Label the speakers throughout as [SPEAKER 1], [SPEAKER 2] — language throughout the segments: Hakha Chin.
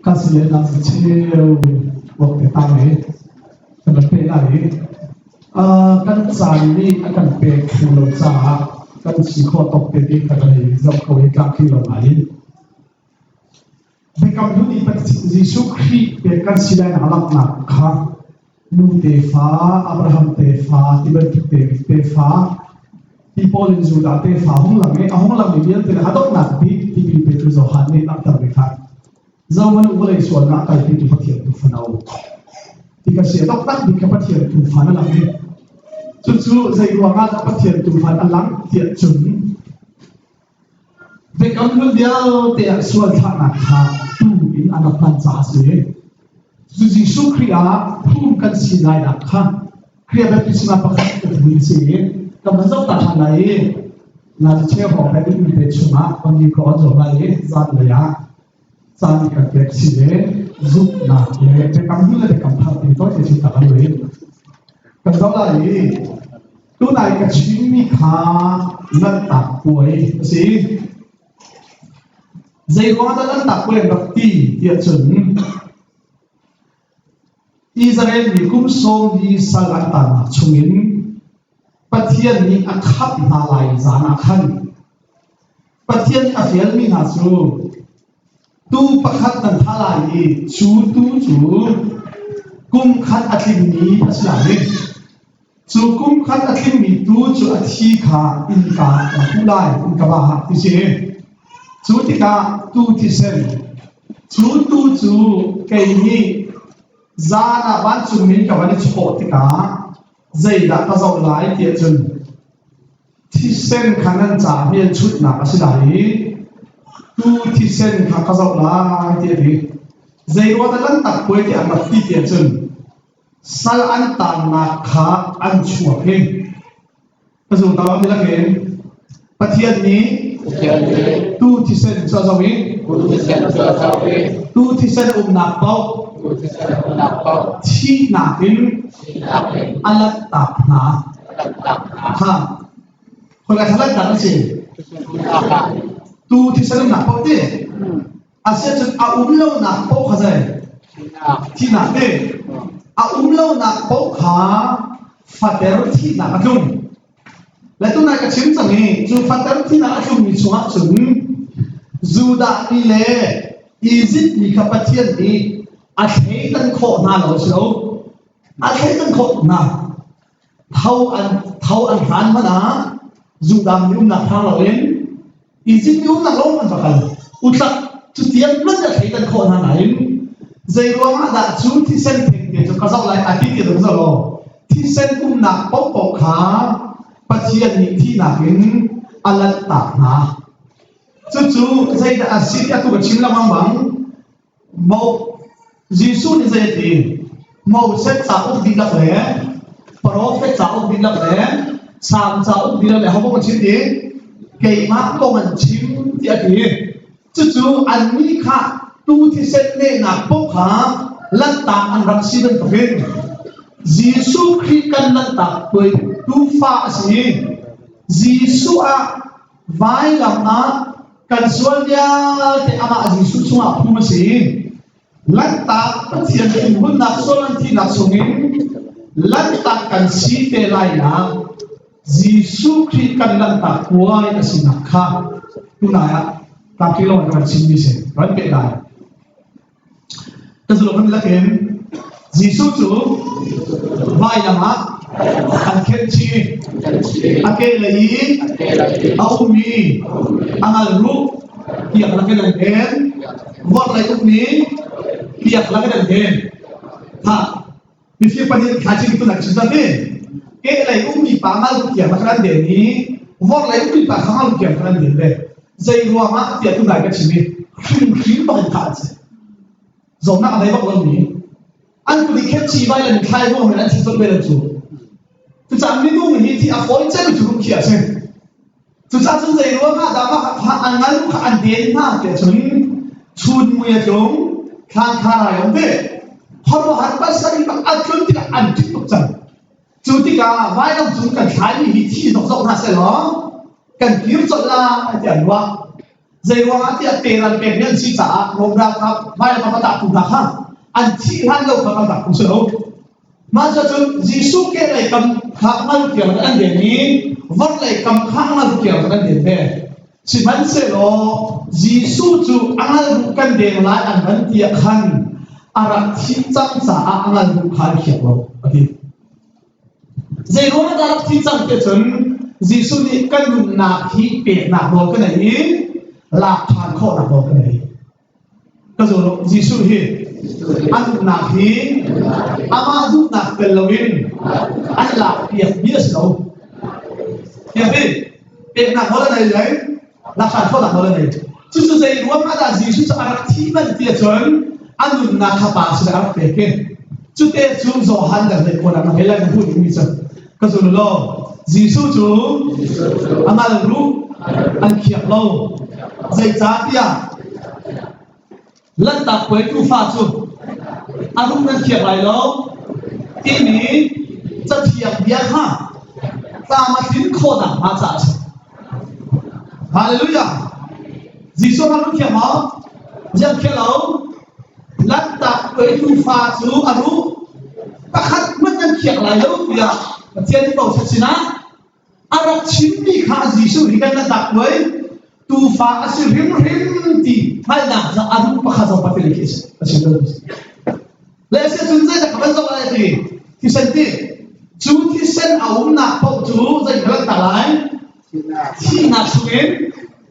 [SPEAKER 1] Kan si le na cheu bok te tang hi kan pe lai hi kan caan nih a kan pek thlu lo caah kan si khawh tawk te ding kan hei zoh ko hi tlak khi lo ngai. Biakam hlun i Jesuh Khrih pek kan si lai nak langhnak kha nu tefa, Abraham tefa, ti bantuk David tefa, ti pawl in Judah tefa hung lang i a hung lang mi vialte le a donghnak bik tipil petu Johan nih langhter mi kha zohmanh u vawlei sualnak kalpitu Pathian tuufano ti ka si a donghnak bik kha Pathian tuufan a lang i cucu zei ruangah dah Pathian tuufan a lang tiah cun Biakam hlun vialte ah sual thlahnak kha tuu in an rak hman caah a si. Cu Jesuh Khrih ah phum kan si lainak kha Khrih baptisma pakhat ka timi a si i kan van zoh ta ṭhan lai i na cheu hrawng kan duhmi te chungah kan ni ko an zoh lai i zanlei ah caan kan pek si le zumhnak le biakam hlun le biakam thar ti tawi te chim tak an ri. Kan zoh lai i Tunai ka chimmi kha Lanhtak puai a si. Zei ruangah dah Lanhtak puai an rak ti tiah cun Israel mi kum sawm li sal an tannak chungin Pathian nih a khamh hna lai zan ah khan Pathian nih a fialmi hna cu tuu pakhat nan thah lai i cu tuu cu kum khat a tlingmi a si lai. Cu kum khat a tlingmi tuu cu a thi kha innka na huh lai, innka va ah ti si. Cu tikah tuu thisen, cu tuu cu kei nih zan ah vancungmi ka van i chawh tikah zeidah ka zoh lai tiah cun thisen kha nan caah hmelchunhnak a si lai i tuu thisen kha ka zoh lai tiah a ti. Zei ruah dah lanhtak puai tiah an rak ti tiah cun sal an taannak kha an chuak i ka zum ta mi lakin Pathian nih
[SPEAKER 2] Pathian nih
[SPEAKER 1] tuu thisen cu a zoh i
[SPEAKER 2] tuu thisen cu a zoh i
[SPEAKER 1] tuu thisen a umnak paoh
[SPEAKER 2] tuu thisen a umnak paoh
[SPEAKER 1] thihnak in
[SPEAKER 2] thihnak in
[SPEAKER 1] a lanhtak hna.
[SPEAKER 2] a lanhtak hna.
[SPEAKER 1] Ha. Khoi ka lanhtak a si?
[SPEAKER 2] Thisen umnak ah
[SPEAKER 1] Tuu thisen umnak paoh ti. Asiahcun a um lonak paoh kha zei?
[SPEAKER 2] Thihnak.
[SPEAKER 1] Thihnak ti. A um lonak paoh kha fater thihnak a tlung. Le tunai ka chim cang i cu fater thihnak a tlungmi chungah cun Judah mi le Izipt mi kha Pathian nih a thleidan khawh hna lo si lo. A thleidan khawh hna. Tho an tho an hlan hmanh ah Judah mi umnak hlang loin Izipt mi umnak lawng an va kal. Utlak cu tiang hmanh a thleidan khawh hna nain zei ruangah dah cu thisen thengte cu ka zoh lai a ti ti zong zoh law thisen umnak paohpaoh kha Pathian nih thihnak in a lanhtak hna. Cucu zeidah a si ti atu ka chim lengmang bang Mo Jesuh nih zei a ti? Moses cauk dihlak le Profet cauk dihlak le Salm cauk dihlak le hopoh a chim ti keimah kong an chim ti a ti. Cucu annih kha tu thisen nehnak paoh kha lanhtak an rak si bantukin Jesuh Khrih kan lanhtak tuai tuufa a si. Jesuh ah vailam ah kan sual vialte amah Jesuh chungah phum a si. Lanhtak Pathian thinhunnak sual an thihnak chungin lanhtak kan si te lainak Jesuh Khrih kan lanhtak puai a sinak kha tunai ah tlangtli lawng kan chimmi si ran pe lai. Ka zuluk kan lakin Jesuh cu vailam ah an khenh chih a ke lei i a ummi a ngal ruh tiang lakin an khen vorhlei ummi tiang lakin an khen ha mifir pahnih thlacing tu nak chim zat i ke lei ummi pa ngal ruh tiang lakin an den i vorhlei ummi pa kha ngal ruh tiang an den ve zei ruangah tiah tu nai ka chim i hrimhrim bak in thah an si zawtnak a nei bak lomi an kut i khet chi vai le thlai ruang in an thi zot ve lo cu cucaah minung hi thi a fawi cem cu khi a si cucaah cun zei ruangah dah mah kha an ngal kha an den hna tiah cun chun mui a tlung thlan kha rai om ve khuaruahhar pasarih bak a tlun tikah an ṭih tuk cang cu tikah vailam cung kan thlaimi hi thi zokzok hna seh law kan kir colh lai tiah an ruah Zei ruangah tiah teran pekmi an si caah Rom ralkap vailam a tahtu hna kha an thih hlan lo kha kan rak hmu si lo. Mah cun Jesuh kehlei kam kha ngal tiang an den i vorhlei kam kha ngal tiang an den ve. Sihmanhsehlaw Jesuh cu a ngal kan deng lai an van ti ah khan a rak thih cang caah a ngal kha an khiak lo a ti. Zei ruangah dah rak thih cang ti cun Jesuh nih kan nunnak hi peknak nawl ka nei i lak ṭhan khawhnak nawl ka nei. Ka zawn Jesuh hi a nunnak hi amah duhnak tel loin an lak piak mi a si lo. Piak hi peknak nawl a nei lai, lak ṭhan khawhnak nawl a nei. Cucu zei ruang ah dah Jesuh cu a rak thih manh ti ahcun a nunnak kha Pa sinah a rak pek i cute cu Johan dang nih kuan a hei lai na hmuh dingmi cu ka zul law Jesuh cu a ngal ruh an khiak lo zeicahtiah Lanhtak puai tuufa cu a ruh nan khiak lai lo timi cathiang bia kha tlam a tlin khawh nakhnga caah a si. Hallelujah! Jesuh kha ruh khiak maw? Ziang khiak lo. Lanhtak puai tuufa cu a ruh pakhat hmanh nan khiak lai lo tiah Pathian nih Moses sinah a rak chimmi kha Jesuh hi kan lanhtak puai tuufa a si hrimhrim ti hngalhnak ca a ruh pakhat zong pathian khi a si lo. Le si cun zeidah ka van zoh lai ti thisen ti cu thisen a umnak paoh cu zei ka lanhtak lai thihnak chungin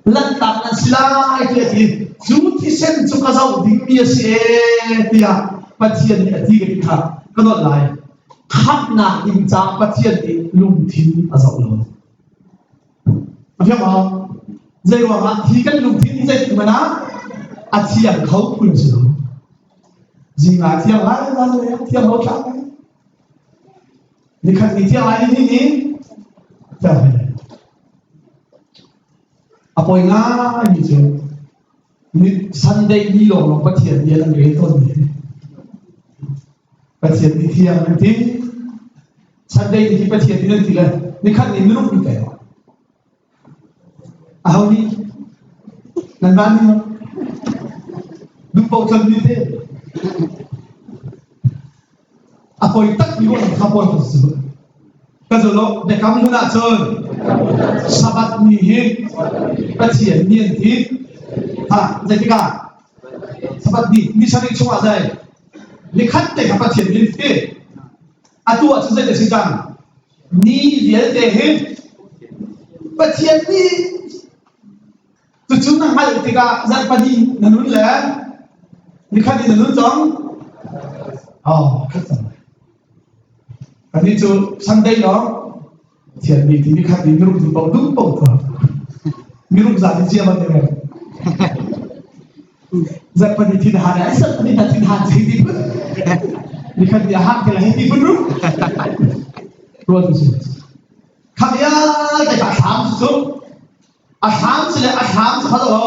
[SPEAKER 1] lanhtak nan si lai tiah a ti cu thisen cu ka zoh dingmi a si ee tiah Pathian nih a ti ka ti kha ka nolh lai khamhnak ding caah Pathian nih lungthin a zoh lo a fiang maw zei ruangah hi kan lungthin hi zeitik hmanh ah a thiang kho phun si lo zing ah thiang lai zan le thiang lo thlah lai nikhat ni thiang lai ni ni thiang lai a poi ngai mi cu ni Sunday ni lawng lawng Pathian bia nan rel tawn mi Pathian ni thiang nan ti Sunday ni hi Pathian ni nan ti le nikhat ni minung ni kai Aho nih nan van nih duhpaoh tlon mi te a poi tak mi ruang kha poi kan si ka zolo biakam hmun ah cun Sabbath ni hi Pathian ni an ti ha zeitikah Sabbath ni ni sarih chungah zei nikhat te kha Pathian ni an ti atu ah cun zei si cang Ni vialte hi Pathian nih cucu na hngalh tikah zarh pahnih na nun le nikhat in na nun cang. Oh, khat cang. Kannih cu Sunday lawng Pathian nih ti nikhat ni miruk duh paoh duh paoh tuah. Miruk zat in cia ban ne. Zarh pahnih thin han ai zarh pahnih ta thin han hei ti phun. Nikhat ni a hak te la hei ti phun ru. Ruat si. Kha vialte ka thlam cu a thlam cu le a thlam cu kha lo.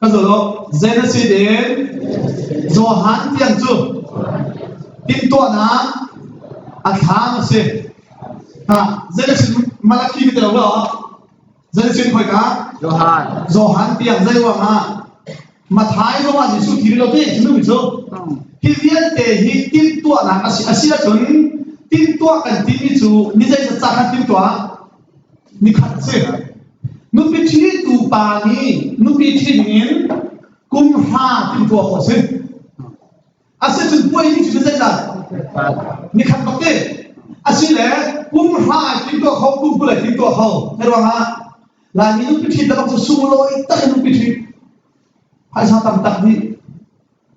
[SPEAKER 1] Ka zo lo Genesis in Johan tiang cu timhtuahnak a thlam a si. Ha Genesis Malakhi ti lo lo. Zeitin khoi ka?
[SPEAKER 2] Johan.
[SPEAKER 1] Johan tiang zei ruang ah Mathai zong ah Jesuh thi lo te cu mi cu hi vialte hi timhtuahnak a si a si ahcun timhtuah kan timi cu ni zeizat ca khan timhtuah nikhat a si nupi ṭhi tu pa nih nupi ṭhi dingin kum hra timhtuah khawh a si Asicun puai ni cu zeidah? Nikhat bak te. Asile kum hra ai timtuah kho, kum 20 ai timtuah kho. Hei ruangah Laimi nupi ṭhit le bak cu sunglawi tak in nupi ṭhit. Phaisa tam tak dih.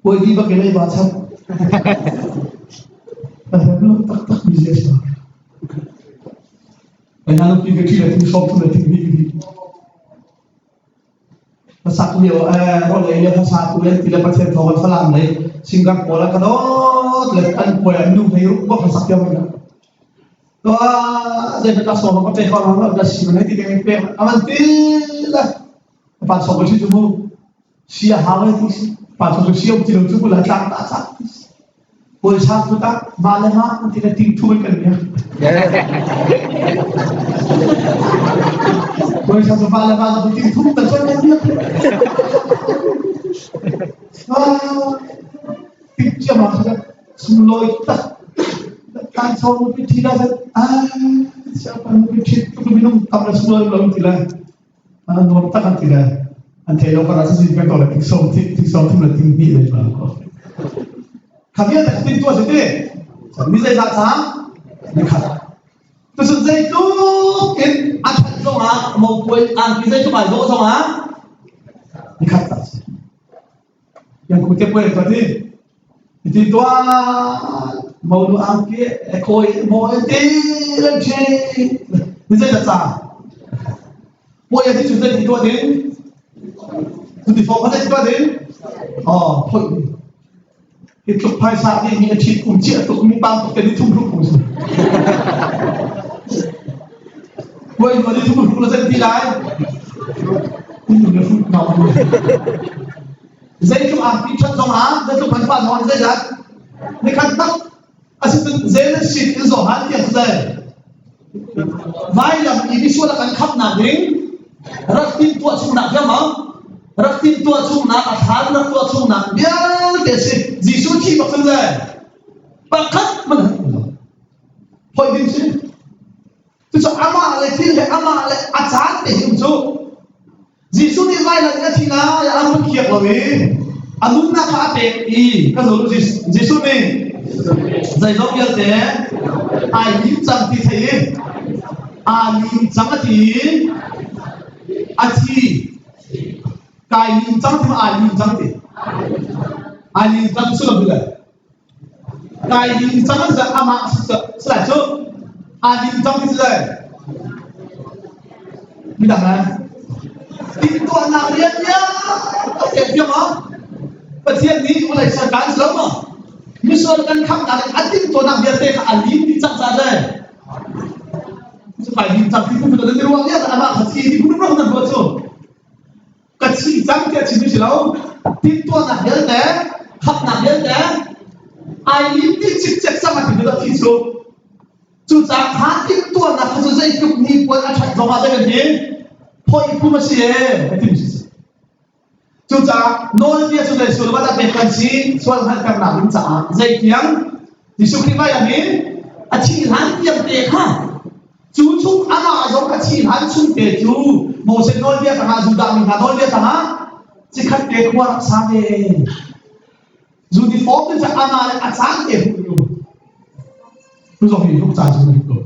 [SPEAKER 1] Puai di bak in ei ba chan. Ka lo tak tak mi zia sa. Ai na nupi ka ṭhi le thing sawm thu le thing ni di. Hlasak lio rawl ei lio hlasa tu le ti le Pathian thawng in Falam lei singer pawl an ka dawt le an puai an nu hlei ruk bak hlasak tiang in to zei ka sawm ka pe ko lo da si ne ti ding pe aman ti le pa sawm si chu mu sia hau le ti pa sawm si om ti lo chu bu la tlang ta sa Puaisa kut ah mah le mah ti le ting thu in kan biak. Puaisa cu mah le mah cu ting thu kan kan biak. Ting cia ma sa sunglawi tak. Kan song pi thi la sa ah siapa pi thi tu minung tam la sunglawi lo ti la. An nuam tak an ti le an thei lo kar ah cun pek ko le ting som ting som thum le ting hnih le ma ko. Kha vialte kha tin tuah si ti. Mi zeizah cang? Ni khat. Cucun zeitluk in a that zongah mawpuai angki zeitluk ai dawh zongah ni khat ta si. Yang ku te puai to ti. Ti tuah mo nu angki e koi mo ti le thi. Ni zei ta ca. Puai ti cu zei ti tuah ding? Tu ti fo kha zei ti tuah ding? Oh, phoi. Hi tluk phaisa nih mi a ṭhit kum chiah tuk mi pang tuk te ni thum hruk kum si. Puai ma ni thum hruk la zan ti lai. Zeitluk angpi ṭhat zong ah, zeitluk phaisa zong ah zeizat ni khat tak asicun zeil sit in zohan tiang cu vailam i misual a kan khamnak ding rak timhtuah chungnak hiam ma rak timhtuah chungnak a thlan rak tuah chungnak vialte si Jesuh thi bak cun le pakhat man hoi ding si cucu amah le thil he amah le a caan te him cu Jesuh nih vailam in a thi lai a hun khiak lo i a nunnak kha a pek i ka zul Jesuh nih zeizong vialte ai lim cang ti thei i aa lim cang a ti i a thi kai lim cang ti ma aa lim cang ti aa lim cang sullam cu le Kai lim cang an amah salai cu aa lim cang ti si midang le timhtuahnak rian vialte fiang ah Pathian nih vawlei ser kan si lo maw misual kan khamnak in a timhtuahnak vialte kha a lim dih cang ca le cu kai lim cang ti phun phun nan ruang lian amah kha thi ti phun phun nan ruah cu ka thi cang tiah chim si lo timhtuahnak vialte khamnak vialte ai lim ti cikcek cang a ti tu thi cu cucaah kha timhtuahnak kha cu zeitluk ni puan a ṭhat zong ah zei kan ti phoi phum a si e ka ti si cucaah nawlbia cu zei sullam ah pek kan si sual hngalhternak ding caah zeitiang Jesuh Khrih vai in a thih hlan tiang te kha Cu chung amah zong a thi hlan chung te cu Moses nawlbia tangah Judah mi hna nawlbia tangah cikhat te khua rak sa ve. Uniform te cu amah le a caan te hmuh lu. Tu zong hi hluk caan cu ko.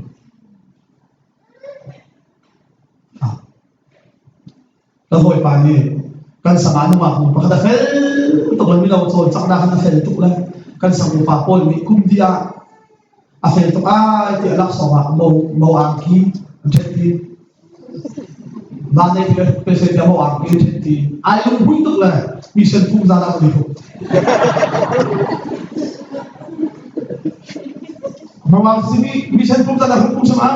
[SPEAKER 1] Ka hawipa nih kan sang ah nungak nu pakhat a fel tuk le mino cawlcanghnak in a fel tuk le kan sang upa pawl nih kum dih ah a fel tuk ai tiah laksawng ah mo mo angki an ṭhen ti. Van ei ti pese tiah mo angki an ṭhen ti. Ai lunghui tuk le mission pum zan ah an i hruk. Mawang simi mission pum zan ah hruk pum sama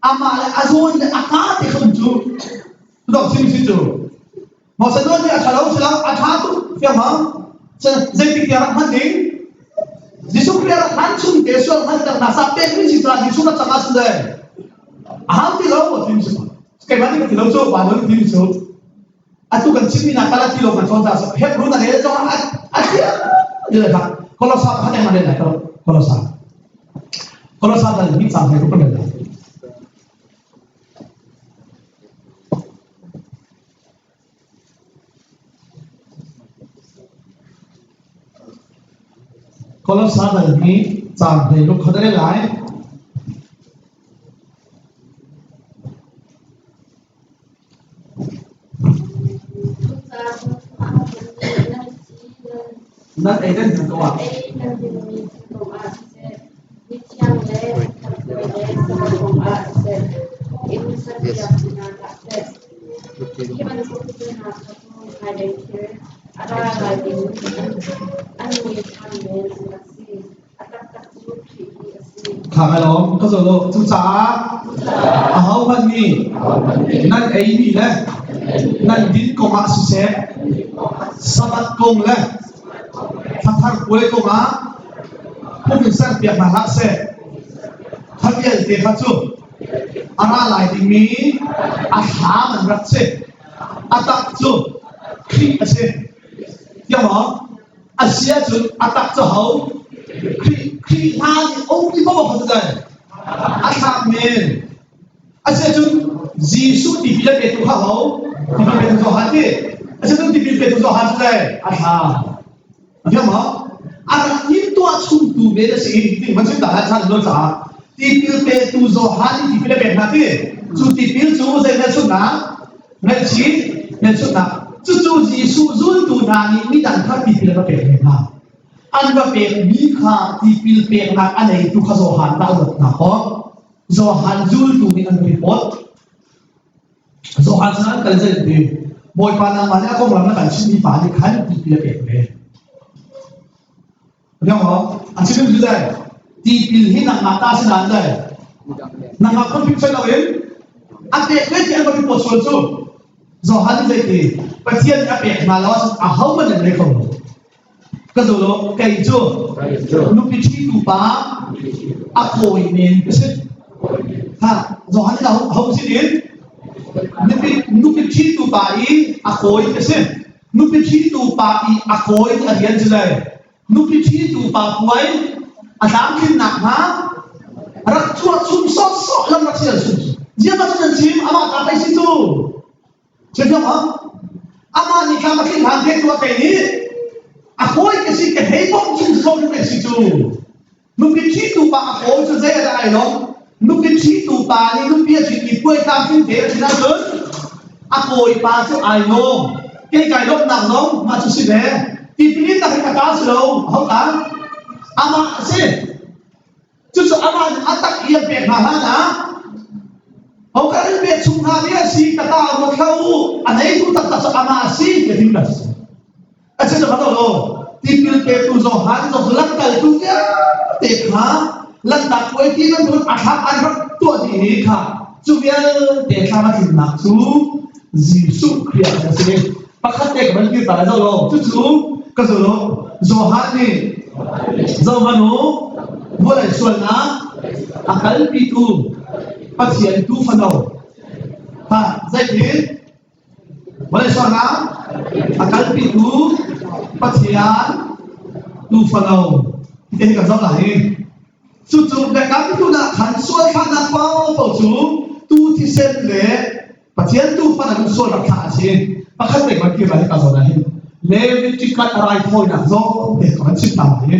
[SPEAKER 1] amah le a zawn le a kaa te kha um cu dok sim si cu Moses nawl nih a ṭha lo si lo a ṭha tuk fiang ma zeitik tiang rak hman ding Jesuh Khrih rak hlan chung te sual hngalhternak sa pek mi si caah Jesuh rak cangah sun le a hau ti lo a ti si keimah nih ka ti lo cu pa lo ti cu atu kan chimmi nak kala ti lo kan cawn caah Hebrew na rel zong ah a thiam le kha Kolosa pakhat eng ma rel lai Kolosa Kolosa dal mi cang he ruk rel lai Kolosa dal mi cang he ruk kha rel lai Nan ei nan hnu ko ah. Kha ka lawm ka zo lo cucaah ahohmanh nih nan eimi le nan din kong ah siseh Sabbath kong le thlathar puai kong ah phung in serpiak hna hlah seh kha vialte kha cu a ra lai dingmi a thlam an rak si a tak cu Khrih a si tiang maw A si ahcun a tak cu ho? Khrih Khrih hlan i um mi paoh kha cu a thlak men. A si ahcun Jesuh tipil a petu kha ho? Tipil petu Johan ti. Asinain tipil petu Johan cu zei? A thla. A fiang maw? A rak in tuah chungtu men a si ti van chim ta lai chan lo caah tipil petu Johan nih tipil a pek hna ti. Cu tipil cu zei hmelchunhnak? Ngaihchih hmelchunhnak. Cucu Jesuh zultu hna nih midang kha tipil a va pek ve hna. An va pekmi kha tipil peknak a neitu kha Johan dah ruat hna kaw Johan zultu nih an report. Johan sinah an kal zei ti Bawipa nangmah nih a konglam na kan chimmi pa nih khan tipil a pek ve. Fiang maw? A chim cu zei? Tipil hi nangmah ta si nain zei? Nangmah confusion loin a pek ve ti an va report sual cu. Johan nih zei ti? Pathian nih a pek hna lo ahcun ahohmanh an ngei kho lo. Ka zo lo, kei cu nupi ṭhitu pa a kawi men ka si. Ha, Johan nih ho sin in nupi nupi ṭhitu pa i a kawi ka si. Nupi ṭhitu pa i a kawi a rian cu zei? Nupi ṭhitu pa puai a tlamtlinnak hnga rak chuah chung sawhsawh lam rak sial chung. Ziah cun an chim amah ta pei si cu. Cucu amah nih thlam a tlin hlan te tu a kei nih a kawi ka si ka hei bawmh chung sawm ka si cu. Nupi ṭhitu pa a kawi cu zei a dah ai lo. Nupi ṭhitu pa nih nupi a ṭhit i puai tlamtling te a ṭhit ahcun a kawi pa cu ai lawm. Kei kai lawmhnak zong mah cu si ve. Tipilin nak hi ka ta si lo. Aho ta? Amah a si. Cucu amah nih a tak i a pek hna hlan ah Hokar in pek chung hna mi a si ka ta ruat hlah u a neitu taktak cu amah a si ti thim a si. A si cu lo tipil petu Johan zong lamkaltu vialte kha lanhtak puai ti bantuk a thlak an rak tuah dih ni kha cu vialte thlam a tlinnak cu Jesuh Khrih ah a si. Pakhat te ka van kir ta lai zo lo cucu ka zo lo Johan nih zohhmanh u vawlei sualnak a kalpitu Pathian tu fano ha zeitin vawlei sualnak a kalpitu Pathian tu fano ti hi kan zoh lai hi cucu biakam hlun ah khan sual thlahnak paohpaoh cu tu thisen le Pathian tuufan an sual rak thlah a si. Pakhat te kan kir lai ka zawn ah hin Leviticus raithawinak zong te kan chim ta lai.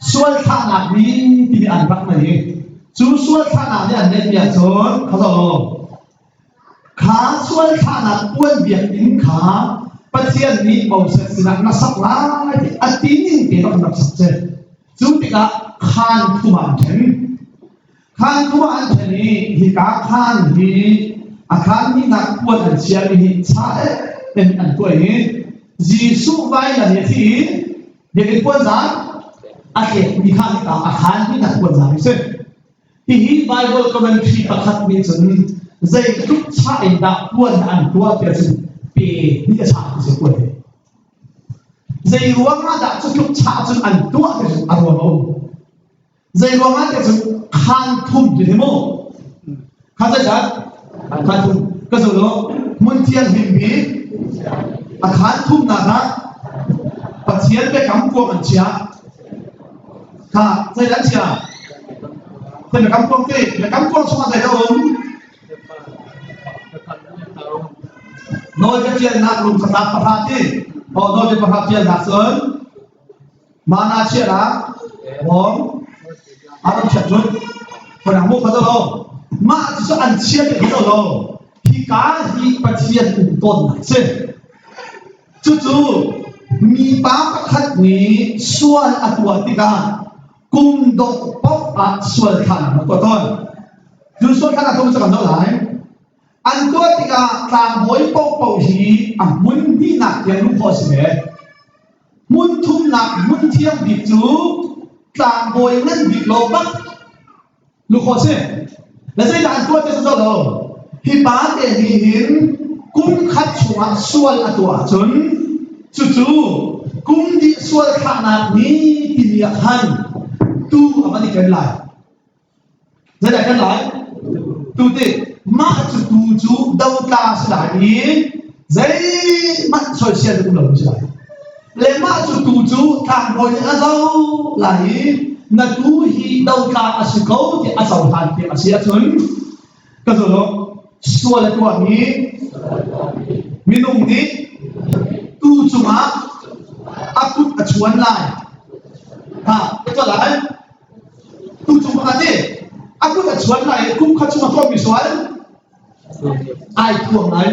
[SPEAKER 1] Sual thlahnak ni timi an rak nei i cu sual thlahnak nih an neihmi ahcun kha zo kha sual thlahnak puan biakinn kha Pathian nih Moses sinah na sak lai ti a ti ning te bak rak sak che. Cu tikah khaan thum ah an ṭhen. Khaan tu ah an ṭhen i hika khaan hi a khaan hnihnak puan an chiahmi hi cha in an tuah i Jesuh vailam i a thi i biakinn puanzar a tlekmi kha hika a khaan hnihnak puanzar hi si. Hihi Bible commentary pakhat nih cun zeitluk chah in dah puan an tuah tiah cun pe nih a chah ti si puan hi. Zei ruang ah dah cu tluk chah cun an tuah ti cu a ruang a um. Zei ruangah tiah cun khaan thum ti hi mu. Khaan zeizat? Khaan thum. Ka zo lo. Hmun thianghlim bik a khaan thumnak ah Pathian biakam kuang an chiah. Kha zeidah an chiah? Zei biakam kuang ti? Biakam kuang chungah zeidah um? Nawlbia ṭialnak lung khatlak pahra ti. Oh, nawlbia pahra ṭialnak cun Mana chiah bawm aron chiat cun khonang mu kha lo mah cu an chia te kha lo hika hi Pathian um tawnnak si cucu mipa pakhat nih sual a tuah tikah kum dongh paoh ah sual thlan a tuah tawn cu sual thlan a tuah cu kan zoh lai an tuah tikah tlangbawi paohpaoh hi a hmun hnihnak tiang luh khawh a si ve Hmun thumnak hmun thiang bik cu tlangbawi ngan bik lawng bak lukhawh si. Na zeidah an tuah ti cu lo. Hi pa te nih hin kum khat chungah sual a tuah ahcun cucu kum dih sual thlahnak ni timi ah khan tu a van i ken lai. Zeidah kan lai? Tu ti mah cu tu cu dotla si lai i zeihmanh soisel um lo si lai. Le mah cu tu cu tlangbawi nih a zoh lai i na tu hi dotla a si ko ti a cohlan piak a si ahcun. Ka zolo sual a tuahmi minung nih tuu cungah a kut a chuan lai. Ha, ka tuah lai. Tuu cung pakhat nih a kut a chuan lai i kum khat chung a tuahmi sual ai thuang lai.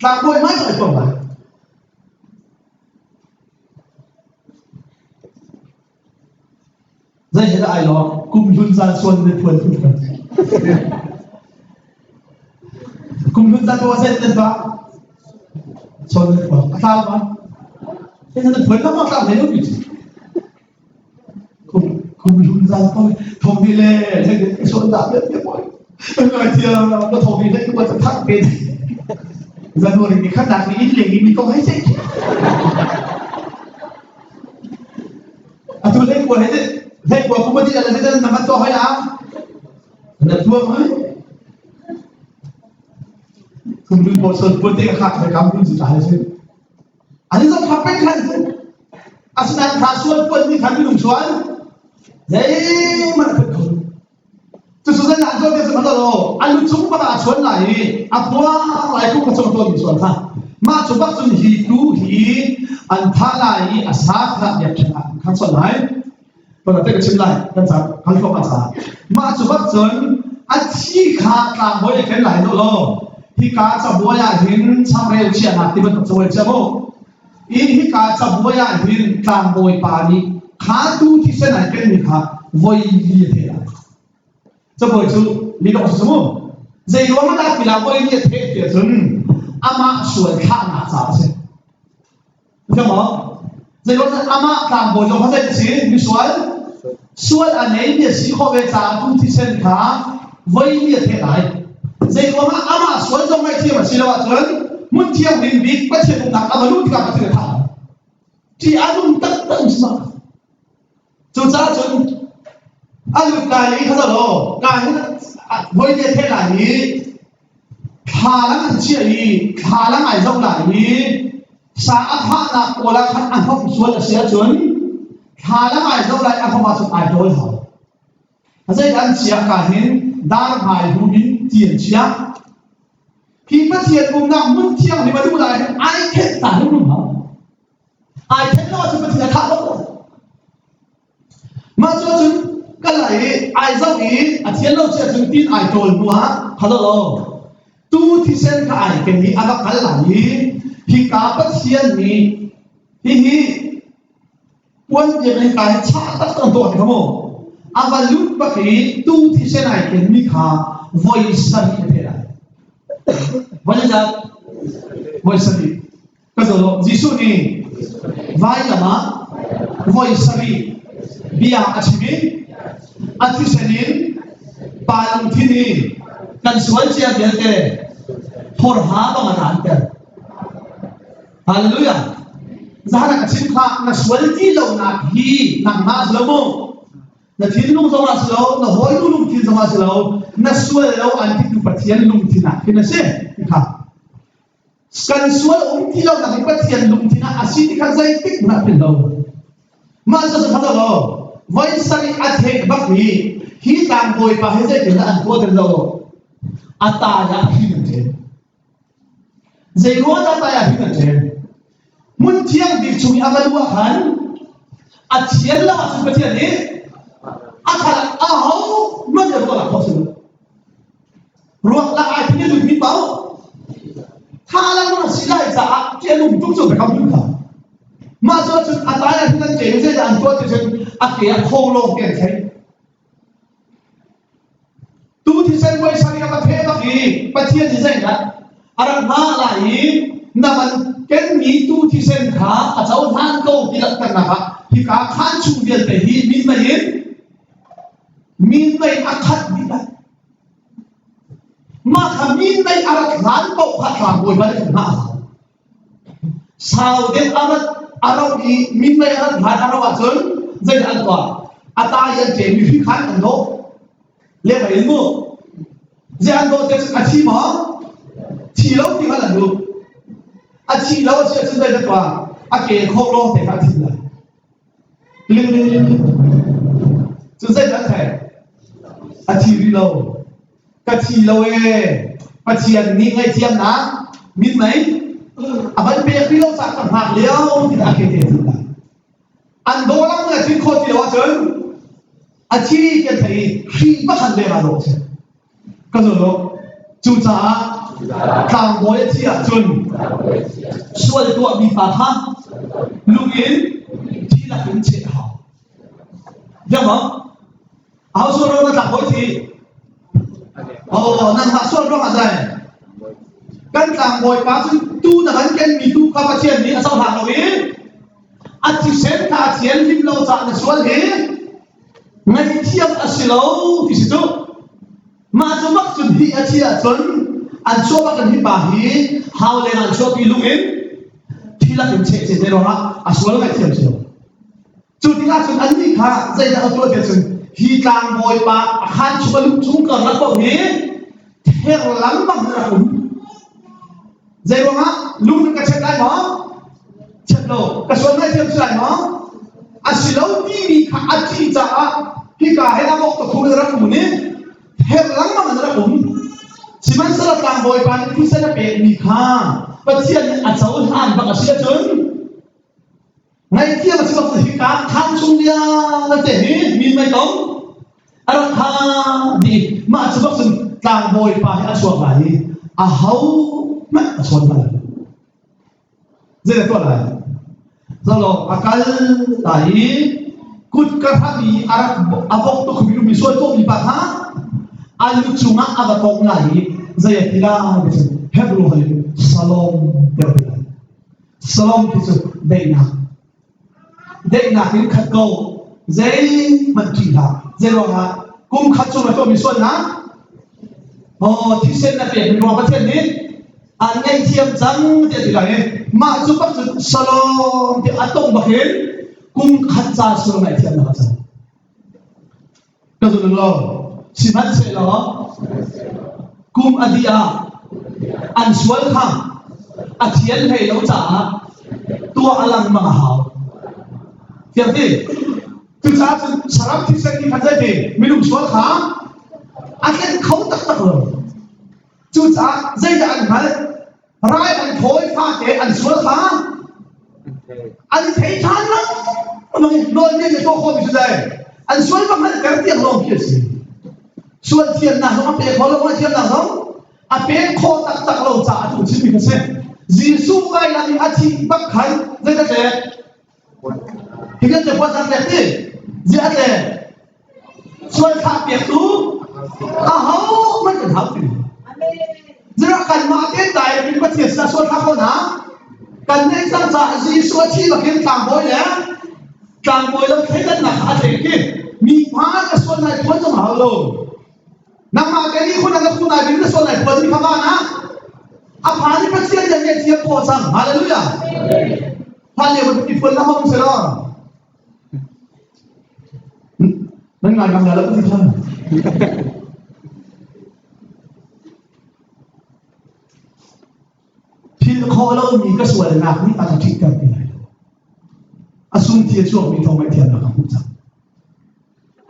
[SPEAKER 1] Tlangbawi hmai ai thuang lai. Zei he dah ai lawh? Kum hlun zan suan na phuan tu kan. Kum hlun zan ko zei nan ba? Suan na phuan. A tlau ma? Thế na phuan ma tlau hlei lo mi. Kum kum hlun zan ko thong ni le zei ke suan da bia bia boy. Ngai thia na thong ni le ko ta thak pe. January ni khat nak ni in le mi ko hai sei. Atu hlei kua he hlei kua kum ati la le na man to hoi la. Na tuang hoi. Kum dun po son pun te kha kha kam dun si ta hai si. Ani zo kha pen khan si. Asinain kha sual puan ni khan minung sual. Zei man phut ko. Cucu zeidah an tuah ti a lo a lu cung bak ah a chuan lai i a phuang lai kum kha chung a tuahmi sual kha mah cu bak cun hi tu hi an thah lai i a sa kha biakṭheng ah an khang sual lai Tuna te ka chim lai kan ca kan hluak ca mah cu bak cun a thi kha tlangbawi a ken lai lo lo hika cabuai ah hin changreu chiahnak ti bantuk cabuai chia mu i hika cabuai ah hin tlangbawi pa nih kha tu thisen ai kenmi kha voi li a theh lai cabuai cu li dong si mu zei ruang ah dah tila voi li a theh ti ahcun amah sual thlahnak caah a si Thiam maw? Zei ruang amah tlangbawi zong kha zei a si misual sual a neimi a si khawh ve caah tu thisen kha voi li a theh lai. Zei ruangah amah sual zong ngaihthiam a si lo ahcun hmun thianghlim bik Pathian uknak a va luh tikah Pathian a thah lai. Ṭih a nung taktak si ma. Cucaah cun a lut lai i kha law ka hin voi li a theh lai i thlalang an chiah i thlalang ai zoh lai i sa a thahnak pawl ah khan a hnawm sual a si ahcun thlalang ai zoh lai a hnawm ahcun ai ṭawl hau. Zeidah an chiah ka hin dar hmai hum in ti an chiah. Hi Pathian umnak hmun thianghlim a duh lai hin ai thenh ta hrim hau. Ai thenh lo ahcun Pathian a thah lo. Mah cu cun kal lai i ai zoh i a thian lo si ahcun tin ai ṭawl hnu ah halo lo tu thisen kha ai ken i a va kal lai i hika Pathian nih hihi puan biak in kai chah tak tak tuah kha mu a va lut bak i tu thisen ai ken mi kha voi sarih a theh lai voi zat voi sarih Ka zaw Jesuh nih vailam ah voi sarih bia a chim i a thisen in pa lungthin i kan sual cia vialte thorha bang a ranter. Hallelujah. Zahana ka chim kha na sual ti lonak hi nangmah si lo mu. Na thinlung zongah si lo, na hawinu lungthin zongah si lo, na sual lo an titu Pathian lungthin ah khin a si. Kha. Kan sual um ti lo nak hi Pathian lungthin ah a si ti kha zeitik hmanh ah philh lo. Mah cu cu lo. Voi sarih a thek bak hi hi tlangbawi pa hi zeitin dah an tuah ti lo. A tai ah hin an ṭhen. Zei ruang dah tai ah hin an ṭhen? Hmun thiang bik chung i a va luh ah khan a thian lo ahcun Pathian nih a khat a ho hmanh nih ruah lak khawh si lo. Ruak lak ai timi lutmi paoh tha lang a si lai caah ṭih a nung tuk cu biakam hlun kha. Mah cu cun a tai ah hin an ke zeidah an tuah ti cun a ke ah kho lawng te an thlei. Tu thisen voi sarih a va theh bak i Pathian nih zeidah a rak hngah lai i na van kenmi tu thisen kha a cohlan ko ti langhternak ah hika khaan chung vialte hi minmei in minmei a khat dih lai. Mah kha minmei a rat hlan paoh kha tlangbawi bal in hngah hau. Sau deuh a rat a rauh i minmei a rat hlan a rauh ahcun zeidah an tuah? A tai an ṭem i hri khan an dawh. Leng in mu. Zei an dawh te cun a thi maw? Thi lo ti khan an duh. A thi lo a si ahcun zeidah tuah? A ke khawh lawng te kha a thin lai. Ling ling ling. Cun zeidah an theih? A thi rih lo. Ka thi lo ee. Pathian nih ngaihthiamnak mithmai a van pek rih lo caah ka hngak lio ti a ke te thil lai. An daw lang le thin khawh ti lo ahcun a thi ti an theih i hri pakhat leng ah dawh a si. Ka zul lo. Cucaah tlangbawi a thi ahcun sual tuahmi pa kha lung in thi lakin cheh a hau. Biang maw? Aho sual ruang na tlangbawi thi? Oh, nangmah sual ruang ah dai. Kan tlangbawi pa cu tu na kan kenmi tu kha Pathian nih a cohlang lo i a thisen kha a thianhlim lo caah na sual hi ngaihthiam a si lo ti si cu mah cu bak cun hi a thi ahcun an chuah bak in hi pa hi hau leng an chuahpi lung in thi lak in cheh ce te ruangah a sual ngaihthiam si lo cu tikah cun annih kha zeidah a tuah tiah cun hi tlangbawi pa a khaan chung a luh chung karlak paoh hi ther lengmang in rak um Zei ruangah lung ka chet lai maw? Chet lo. Ka sual ngaihthiam si lai maw? A si lo timi kha a ṭih caah hika he a bok ka in rak um i her lengmang in rak um. Sihmanhsehlaw tlangbawi pa nih thisen a pekmi kha Pathian nih a cohlan bak a si ahcun Ngaihthiam a si bak hika khaan chung vialte hi mi mei tong a rak kha dih mah cu bak cun tlangbawi pa hi a chuak lai i a ho hmanh a chawn hna lai zei dah tuah lai zolo a kal lai i kut ka hram i a rak a bok tuk mi mi sual tuahmi pa kha a lu cungah a va tong lai i zei a ti lai Hebrew holh in Shalom tiah a ti lai Salom ti cu daihnak. Daihnak in khat ko. Zeihmanh ṭih hlah. Zei ruangah kum khat chung na tuahmi sualnak oh thisen na pek mi ruang Pathian nih an ngaihthiam cang tiah ti lai i mah cu bak cu Salom ti a tong bak in kum khat ca sual ngaihthiamnak a cang. Ka zum lo. Sihmanhsehlaw kum a dih ah an sual kha a thian hlei lo caah tuah a lengmang a hau. Tiang ti. Cucaah cun saram thisen nih khan zeiti minung sual kha a tlenh kho taktak lo. Cucaah zeidah an hngalh? Rai an thawi fate an sual kha an thei ṭhan lengmang i nawlbia nih tuah khawhmi cu zei an sual va hngalhter tiang lawng khi a si. Sual thiannak zong a pe kho lo, ngaihthiamnak zong a pek khawh taktak lo caah a tu chimmi kha si. Jesuh vailam i a thih bak khan zeidah tlek? Hi kan te puan tlek ti? Ziah a tlek? Sual thlah piaktu aho hmanh kan hau ti. Zira kanmah te dai in Pathian sinah sual thlah ko hna. Kan neih cang caah Jesuh a thi bakin tlangbawi le tlangbawi lo thleidannak kha a tlek i mi hma ka sual nai phuan zong hau lo. Nangmah ke nih khun na khun ai bin na sual nai phuan mi kha van ah a phan i Pathian nih a thiam khawh cang. Hallelujah. Phan le ti phuan na hong se lo. Nan ngai ngam lo ti khan. Phil khawh lomi ka sualnak nih a ka ṭihter ti lai lo. A sung thi a chuakmi thawng ngaihthiamnak ka hmuh cang.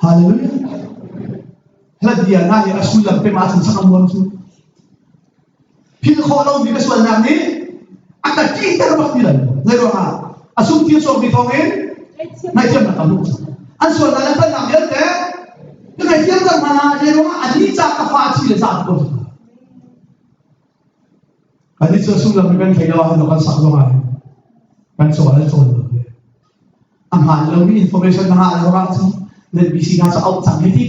[SPEAKER 1] Hallelujah. Hlat bia hna hi a sullam te ma cun sak a nuam cu. Philh khawh lomi ka sualnak nih a ka ṭihter bak ti lai lo. Zei ruangah? A sung thil chuakmi thawngin ngaihthiamnak ka hmuh cang. An sualnak le palhnak vialte ka ngaihthiam cang hna. Zei ruangah? Anih ca ka fa a thi le ca ko. Anih cu sullam kan thei lo ahcun kan sak zong ah kan cawl le cawl lo. A hmaan lomi information na ngah lo ahcun ZBC hna cu auh cang hei ti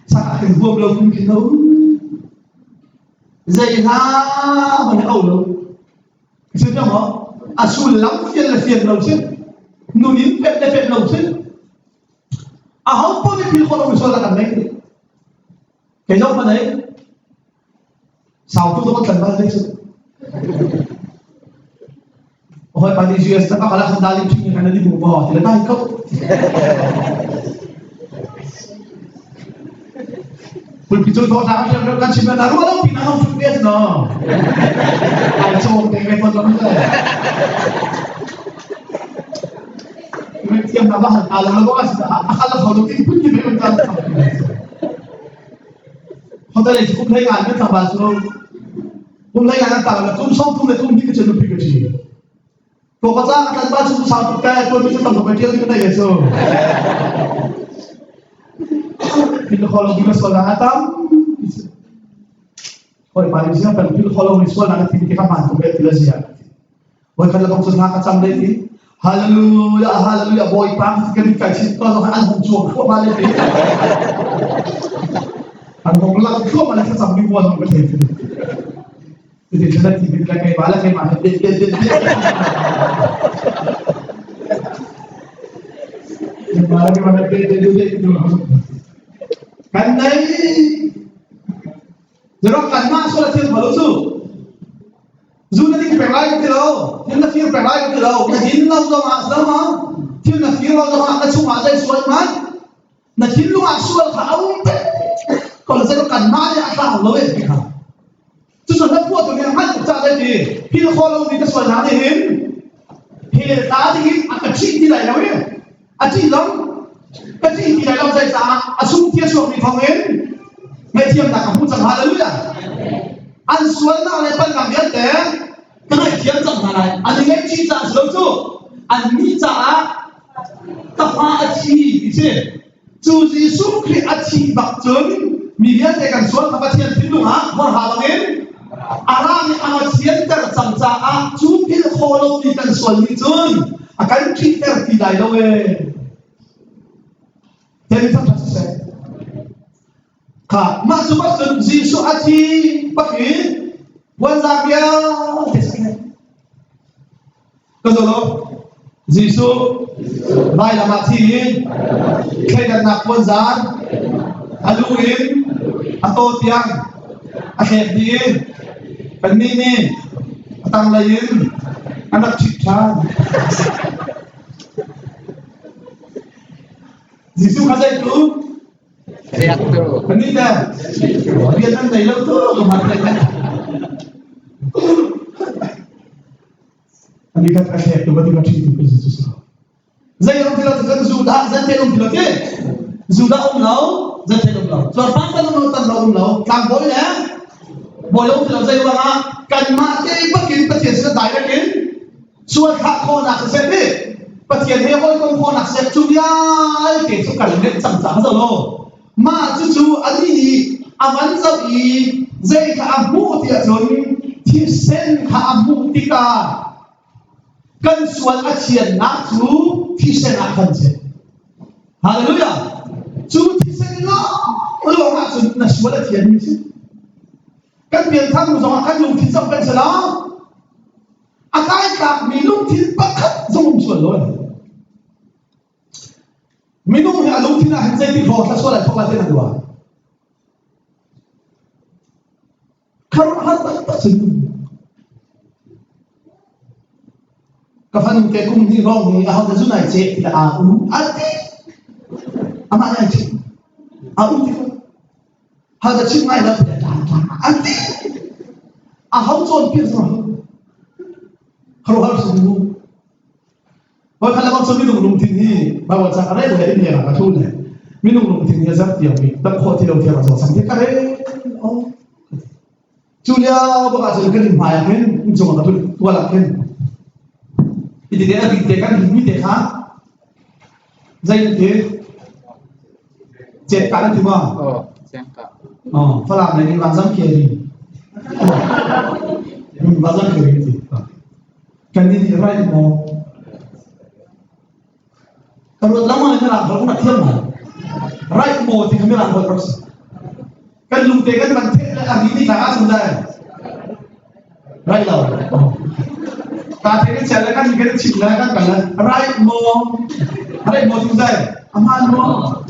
[SPEAKER 1] sak ah kan huam lo kum kin lo. Zei hla hmanh au lo. Si ṭang maw? A sullam fian le fian lo si. Nun in pet le pet lo si. A ho paoh nih phil khawh lomi sual kan nei. Kei zong hmanh ei. Sau tu zong tlan bal dei cu. Hoi pa nih US na pakala khan dalim ṭhing khan na bu maw ti le dai ko. Pulpi cu thaw thang kan kan chim na ruah lo pi na hong ṭhut ve no. Ai chawm te me kon lam le. Me thiam na ba han ta lo lo a a khal lo lo tin pun ki me kan ta. Hotel lei cu kum hlei ngan kan tlangval cu kum hlei ngan an tang le kum sawm thum le kum hnih ka cu nupi ka ṭhi. Ko ka ca ka tlangval cu sau tuk te tuan mi cu tam tuk ṭial ti ka nei cu. Phil kho lo bi sual na tam. Hoi pa ni siang kan phil kho lo mi sual na ti ti ka man tuk e ti la zia. Voikhat le bang cu hna ka cam le ti Hallelujah Hallelujah Bawipa kan kai chin to zong an hung chuak thluahmah le ti an hung lang thluahmah le thlacam mi mual ka thei ti ti thla ti mi le keimah le keimah he det det det det keimah le keimah he det det det det kan nei Zarok kanmah sual a thil lo cu Zu na ding peng lai ka ti lo, thil na fir peng lai ka ti lo, na din lo zong ah zama, thil na fir lo zong ah na chungah zei sual hmanh, na thinlung ah sual kha a um peng ko la zei kanmah nih a tlau lo eh ti kha. Cucu hla phuah tu nih a hngalh tuk caah zei ti, phil kho lo mi ka sual hna nih hin, hel ta ding in a ka ṭhih ti lai lo i, a ṭih zong ka ṭih ti lai lo zei caah a sung thia chuakmi thawng in ngaihthiamnak ka hmu cang hallelujah an sualnak le palhnak vialte ka ngaihthiam cang hna lai an i ngaihchih caah si lo cu an nih caah ka fa a thi ti si cu Jesuh Khrih a thih bak cun mi vialte kan sual kha Pathian thinlung ah hmurha bangin a rami a va thianter cang caah cu philh khawh lomi kan sual nih cun a kan ṭhihter ti lai lo ee. Temi thangṭhat siseh. Kha mah cu bak cun Jesuh a thi bak in puanzar vialte sak Ka zolo Jesuh vailam ah thi in thleidannak puanzar a lu in a taw tiang a thlek dih i kannih nih a tanglei in an rak ṭhit ṭhan. Jesuh kha zeitu?
[SPEAKER 2] Riaktu.
[SPEAKER 1] Kannih teh rian an nei lo tu ka hman Ani khat a thlek tu ba ti ka ṭhit tu ka Jesuh si. Zei um ti lo cun zu dah zan te um ti lo ti. Zu dah um lo, zan te um lo. Cuarpang tan um lo, tan lo um lo. Tlangbawi le bawi lo um ti lo zei ruangah kanmah te bakin Pathian sin direct in sual thlah khawhnak siseh ti Pathian he hawikom khawhnak siseh cu vialte cu kan let cang caah zo lo. Mah cucu anih nih a van zoh i zei kha a hmuh ti ahcun thisen kha a hmuh tikah kan sual a thiannak cu thisen ah khan si. Hallelujah! Cu thisen lawng ahcun na sual a thianmi si. Kan pianthar hnu zongah kan lungthin zong kan si lo. A kai tlakmi lungthin pakhat zong um sual lo. Minung hi a lungthin ah hin zeitik hlawt thla sual ai thawk lai ti nan ruah? Khuaruahhar taktak si. Ka fanu te kum hnih hrawng hi aho te zun ai ceh ti a u a ti. Amah nih ai chim. A u ti ko. Hal da chim ngai lo ti ta ta a ti. A ho cawn piak zong. Khuaruahhar si mu. Voikhat le bang cu minung lungthin hi Baibal ca ka rel le inn leng ah ka thu le minung lungthin hi a zar tiang mi tam khawh ti lo tiang a zaw cang ti ka rel oh. Cu lio bak ah cun kan inn hmai ah khin inn cung ah ka tu tual ah khin iti te a ri te kan mi te kha zei ti chet ka ti ma
[SPEAKER 2] Oh, cengka.
[SPEAKER 1] Oh, falam le ni vang zam ke ri. Vang zam ke ri ti. Kan nih right maw? Ka ruat lengmang in mirang holh ka rak thiam ngai. Right maw ti kha mirang holh rak si. Kan lungte kan van theh le a ri ni tlak ahcun dai. Right lo. Ta the kan chia le kan kan chim le kan kal le right maw? Right maw tu dai. Aman maw?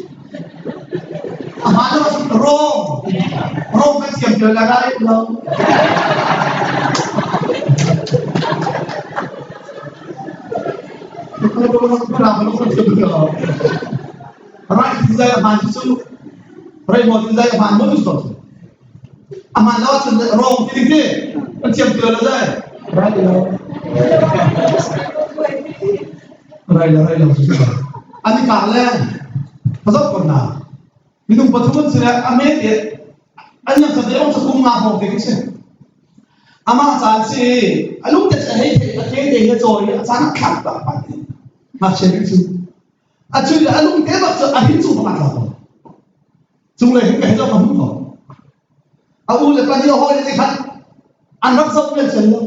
[SPEAKER 1] Aman lo wrong. Wrong kan thiam ti le right lo. Right ti zai a hmaan cu right maw ti zai a hmaan maw tu stop a hmaan lo ahcun wrong ti ding ti kan thiam ti lo zai right lo right lo right lo cu ani ka le ka zoh ko na minung pathum an si le a me te. An yang sa te ong sa kum nga hrawng te khi si. Amah caan si a lung te a hei thei a ke te hi a cawi a caan a thlak ta pa ti. Ngakchia nih cu a cu a lung te bak cu a hin cu bak a tla ko. Cunglei hin ka hei zoh ka hmu ko. A u le pa nih a hawi le khan an rak zoh men cel lo.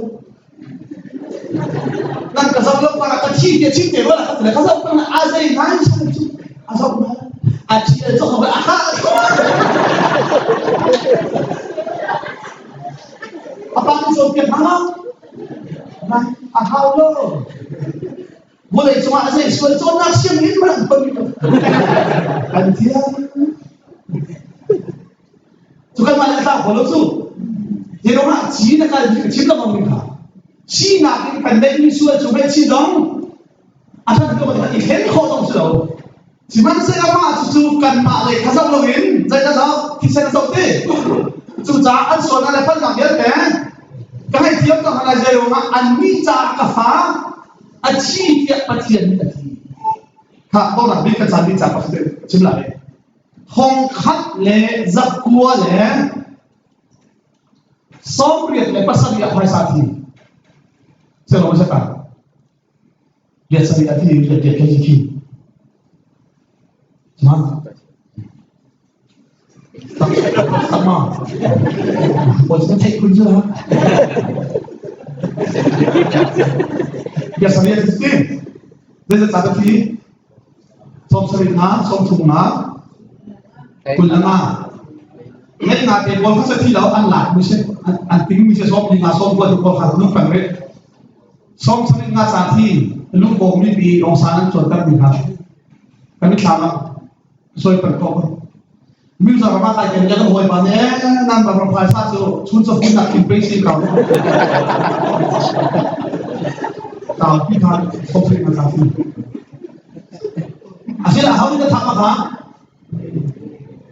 [SPEAKER 1] Nan ka zoh lo para ka thi te chim te rua la ka ka zoh peng a zei ngai sang cu a zoh na a thi a zoh a ha a pa nih zoh piak hna a hau lo Vawlei cungah a zei sual cawnnak sianginn hmanh an pon lo. Kan thiam. Cu kan mah le a tlau ko lo cu. Hi rom ah ci na kal ka chim lengmang mi kha. Sinak in kan neihmi sual cu ngaihchih dong a ṭhat ko i thlen khawh zong si lo. Sihmanhsehlaw mah cucu kanmah lei kha zoh loin zeidah zoh thisen a zoh ti. Cucaah an sualnak le palhnak vialte ka ngaihthiam cang hna lai zei ruangah annih caah ka fa a thi tiah Pathian nih a ti. Kha dawtnak bik ka caan bik ca pakhat chim lai. Thong khat le zakua le 87 ah phaisa thi. Selo sa ka. Biasari a thi riat riat khi khi. Ma. Tak ma. Poi sa theih kun chu ha. Biasari a thi. Zeizat ca ka thi? 70 nga, 30 nga, 25. Ngai nga te pawl kha sa thi lo an lak mi si an ting mi si sawm li nga sawm kua tu pawl kha nung peng rih. 70 nga ca thi lungkawm mipi Aung an cawnter mi kha kan mitthlam ah soi peng ko. Mizoram ah kai kan kan hawi pa ne nan ram phaisa cu chun cha hun nak kin pe si ka. Ta pi kha 70 nga ca thi. Asila how ni thak ma kha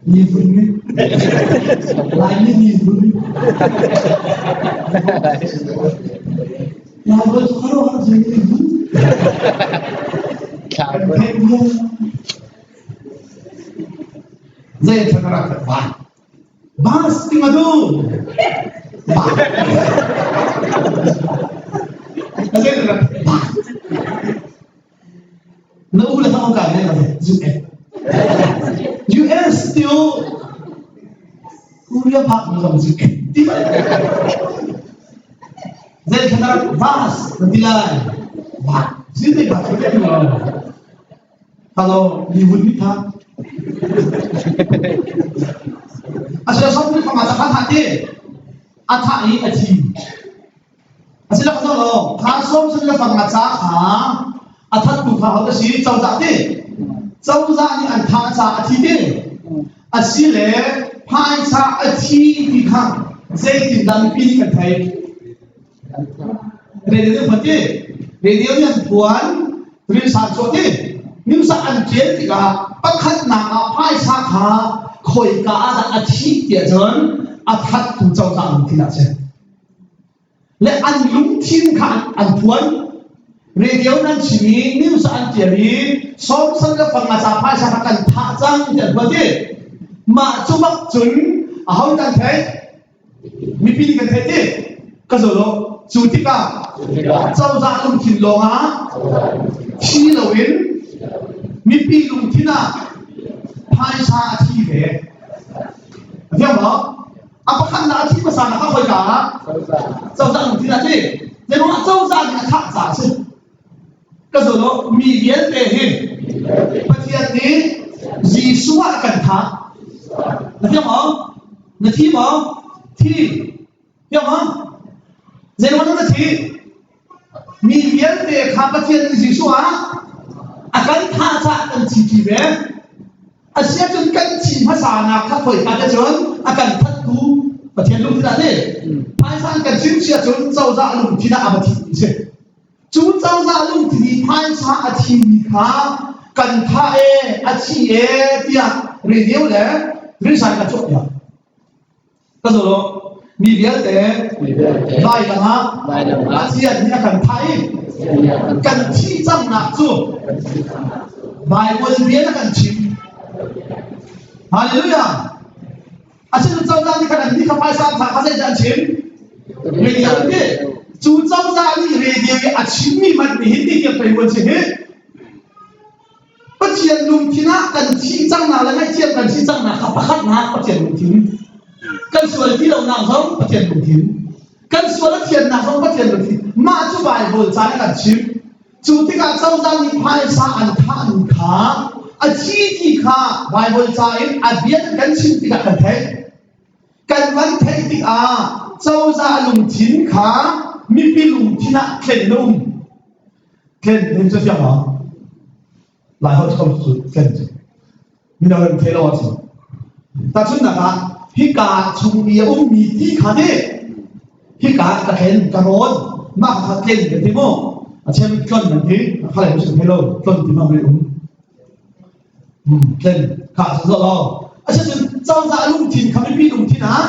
[SPEAKER 1] Ni vun ni. Laimi ni vun. Lai vun cu khuaruahhar si ni vun. Zei thakara ka ba. Bas ti madu. Ba. Zei thakara ba. Na u le thang kai ne ka US. US tiu Korea phak mu zong zu ti. Zei khanar vas na ti lai. Va. Si te ba chu te lo. Hello, ni vun ni tha. Asya som ni phama ta kha tha te. A tha i a thi. Asila ka lo kha som sun le fang a ca kha a thattu kha ho si cozah ti cozah nih an tha ca a thi ti asi le phaisa a thi ti kha zeitin dah mipi nih kan thei radio nih phuan ti radio nih an phuan rinsan chuah ti nimsa an ṭial tikah pakhatnak ah phaisa kha khoika ah dah a thi tiah cun a thattu cozah lungthin ah si le an lungthin kha an phuan radio nan chim i news an tial i sawmsan le fang a ca phaisa kha kan thah cang ti an phuan ti mah cu bak cun aho kan theih mipi nih kan theih ti ka zo lo cu tikah cozah lungthin lawngah thi loin mipi lungthin ah phaisa a thi ve a fiang maw A pakhatnak a thi hmasa nak ah khoika ah cozah lungthin ah ti. Zeiruangah cozah nih a thah caah a si. Ka zo lo mi vialte hi Pathian nih Jesuh ah a kan thah. Na fiang maw? Na thi maw? Thi. Fiang maw? Zeiruangah na thi? Mi vialte kha Pathian nih Jesuh ah a kan thah caah kan thi ṭi ve. Asiahcun kan thi hmasanak kha khoika te cun a kan thattu Pathian lungthin ah ti. Phaisa an kan chim si ahcun cozah lungthin ah a va thimi si. Cu cozah lungthin i phaisa a thimi kha kan thah e, a thi e tiah radio le rinsai kan chuah piak. Ka zo lo. Mi vialte vailam ah Pathian nih a kan thah i kan thih cangnak cu Bible bia na kan chim. Hallelujah. Asinain cozah nih khan an nih kha phaisa an thah kha zeidah an chim? Radio ti. Cu cozah nih radio i a chimmi hmanh nih hin ti tiang pei an si hi. Pathian lungthin ah kan thih cangnak le ngaihthiam kan si cangnak kha pakhatnak Pathian lungthin. Kan sual ti lonak zong Pathian lungthin. Kan sual a thiannak zong Pathian lungthin. Mah cu Baibal ca nih kan chim. Cu tikah cozah nih phaisa an thahmi kha a thi ti kha Baibal ca in a bia kan chim tikah kan theih. Kan van theih tikah cozah lungthin kha mipi lungthin ah thlen a um. Thlen hin cu fiang ma? Lai holh cu cu thlen cu. Mino an thei lo ahcun. Tahchunhnak ah hika chung i a ummi ti kha ti hika ka thlen ka rawn mah kha tlen kan ti mu a chem tlon nan ti kha le sim thei lo tlon ti ma mai um tlen kha cu lo asicun cozah lungthin kha mipi lungthin ah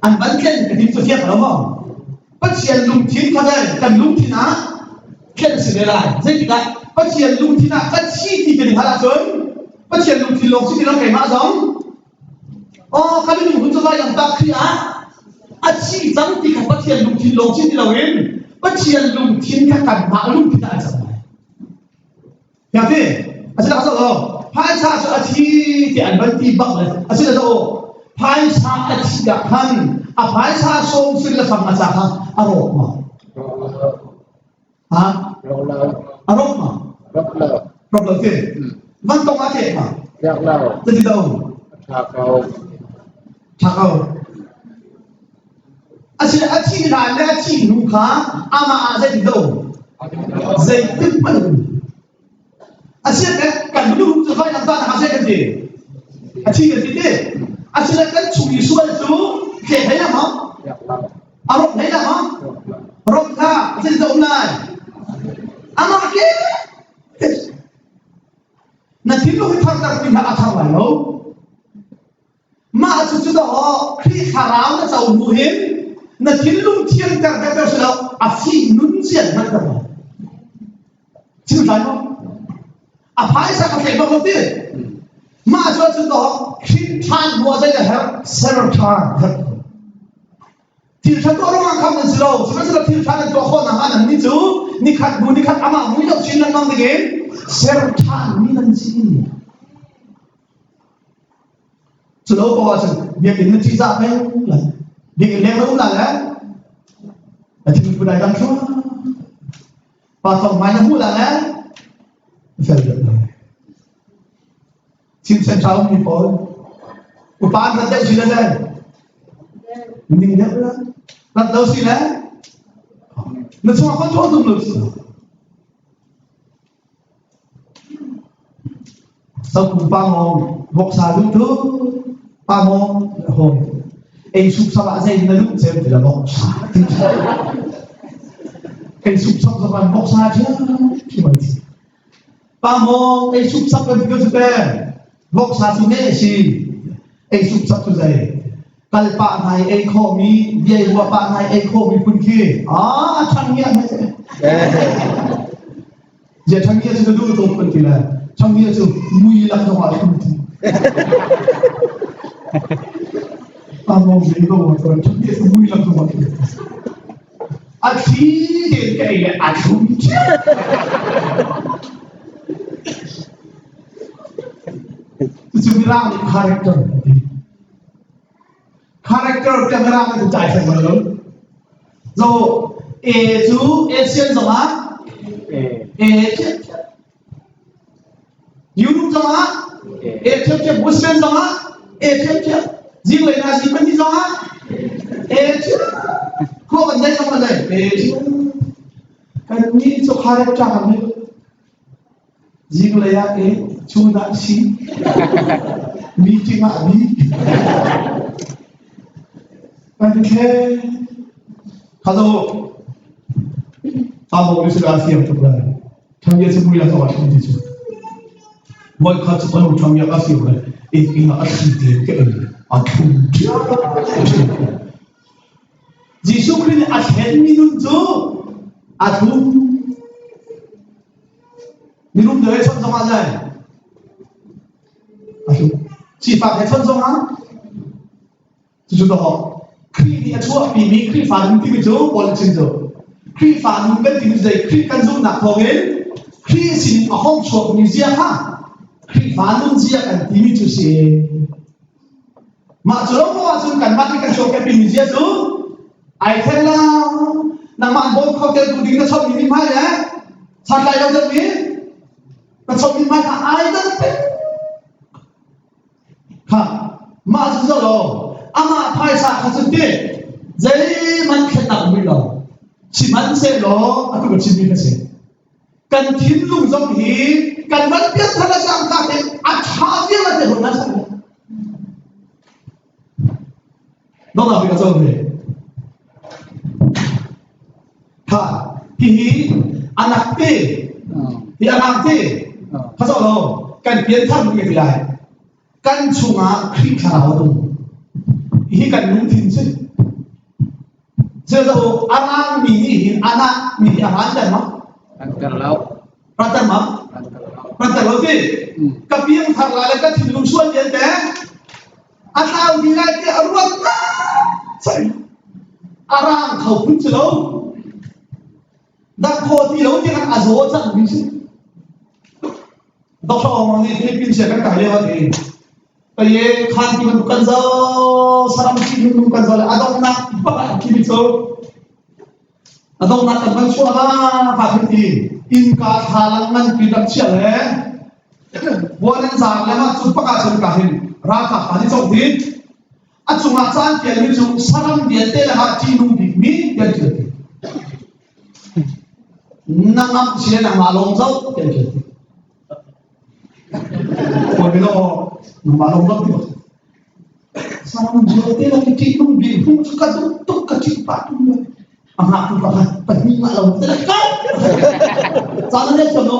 [SPEAKER 1] an van tlen ka ti cu fiang lo maw Pathian lungthin kha kan lungthin ah thlen a si ve lai. Zeitikah Pathian lungthin ah ka thi ti kan i hngalh ahcun Pathian lungthin lawng si ti lo keimah zong oh ka minung hun cu vailam tak Khrih ah a thi cang ti kha Pathian lungthin lawng si ti loin Pathian lungthin kha kanmah lungthin ah a cang lai. Tiah a si tak lo phaisa cu a thi ti an van ti bak le a si lo phaisa a thi ah khan a phaisa sawm sin le fang a ca kha a rawk ma ha a rawk ma
[SPEAKER 2] rawk lo
[SPEAKER 1] rawk lo ti van tong a te ma
[SPEAKER 2] rawk lo
[SPEAKER 1] ti do
[SPEAKER 2] tha ko
[SPEAKER 1] tha ko a si a thi hlan le a thi hnu kha amah ah zei do zeitin hmanh um a si le kan minung cu vai lam ta na kan ti a thi kan ti ti a si le kan chung i sual cu hle hlei la ma a rok hlei la ma rok kha a si do um lai amah ke na thinlung hi tharter ti hlah a thar lai lo Mah cucu dawh Khrih thlarau na co hnu hin na thinlung thianter deuhdeuh si lo a fih nun zian hmanh ter lo. Chim tlai maw? A phaisa ka thlei bak lo ti. Mah cu cun dawh hrin ṭhan hnu ah zei na herh? Ser ṭhan herh. Thil ṭha tuah ruangah khamh nan si lo. Sihmanhsehlaw thil ṭha nan tuah khawh nakhnga nannih cu nikhat hnu nikhat amah mui lo chin lengmang dingin ser ṭhanmi nan si. Cu lo paoh ahcun biakinn na ṭihzah peng lai. Biakinn leng na um lai le na thinpun ai dang thluah. Pa thawng hmai na hmuh lai le na fel deuh lai. Chin Central ummi pawl upa an rat deuh si le zei? Ning deuh la. Rat lo si le na chungah control tum lo si. Sopum pa mawng voksa duh tu pa mawng hawi ei sup sap ah zei na duh cem ti la voksa ti ei sup sap zaban voksa ṭhiam ṭhiam an si pa mawng ei sup sap kan ti ko cu te voksa cu me si ei sup sap cu zei kal pah ngai ei khawhmi biai rua pah ngai ei khawhmi phun khi ah ṭhang ngia Zia ṭhangia cu ka duh tuk kan ti lai. Ṭhangia cu mui lak zong ah thum ti. Amo ve ko ma chuan ṭhangia cu mui lak zong ah thum. A thli tein ka ei le a thlum Cucu Mirang nih character an ti. Character tiah Mirang nih cai theng bal lo. So A cu Asian zongah A ṭhiamṭhiam. Europe zongah A ṭhiamṭhiam. Western zongah A ṭhiamṭhiam. Zinglei Nazi pahnih zongah A ṭhiam. Khua kan nei zong kan nei A ṭhiam. Kannih cu character kan nei. Zinglei ah E, chun ah C, meeting ah B. Kan khe Hello. Amo ni sila siam tuk lai. Thang ye chu mui la to thang ti chu. Voi kha chu kanu thang ya ka siam lai. Ek ina a thi te ke a thum Jesuh Khrih nih a thlenmi nun cu a thlum. Mirum deuh he chawnh zongah zei? A thlum. Sifak he chawnh zongah? Cucu dawh Khrih nih a chuahpimi Khrihfa nun timi cu Paul nih chim cu Khrihfa nun kan timi cu zei Khrih kan zumhnak thawngin Khrih sin a hong chuakmi zia kha Khrihfa nun zia kan timi cu si. Mah cu lo ahcun kanmah nih kan chuahpimi zia cu ai then lo. Nangmah bawm kho tel tu ding na chawmmi mithmai le santlai lo deuhmi na chawmmi mithmai kha ai dan peng. Kha mah cu zo lo amah phaisa kha cu ti zeihmanh thlennak um rih lo. Sihmanhsehlaw atu ka chimmi ka si. Kan thinlung zong hi kan van pianthar le cangka te a ṭha vial a te hon na sang. Dong Africa co ve. Kha hihi anak te hi anak te kha zo lo kan pianthar mu ti lai. Kan chungah Khrih thlarau a um. Hihi kan lungthin si. Zezo arang mi nih hin anak mi hi a hran ter ma?
[SPEAKER 2] An ter lo.
[SPEAKER 1] Ranter ma? Ranter lo ti. Ka piang thar lai le ka thinlung sual vialte a tlau dih lai ti a ruat sai. A rang kho phun si lo. Dak kho ti lo ti kan a zaw cang mi si. Dr. Ong nih Philippines kan kai lio ti. Paye khan ti bantuk kan zo saram ti nung kan zo le a donghnak bak ah khi cu A donghnak kan van chuah la ka khin ti innka thlalang nganpi rak chia le buan an zaang le mah cu pakah cun ka hin ralkap pa nih cong ti a cungah caan tialmi cu saram vialte lakah ṭihnung bikmi tian ṭial ti na ngamh si le nangmah lawng zoh tian ṭial ti Kawi lo nangmah lawng zoh ti Saram vialte lak i ṭihnung bik hmuh cu ka duh tuk ka ṭih pah tung lo. A ngaktu pakhat pahnih ngah lo te ka. Caan an thiam lo.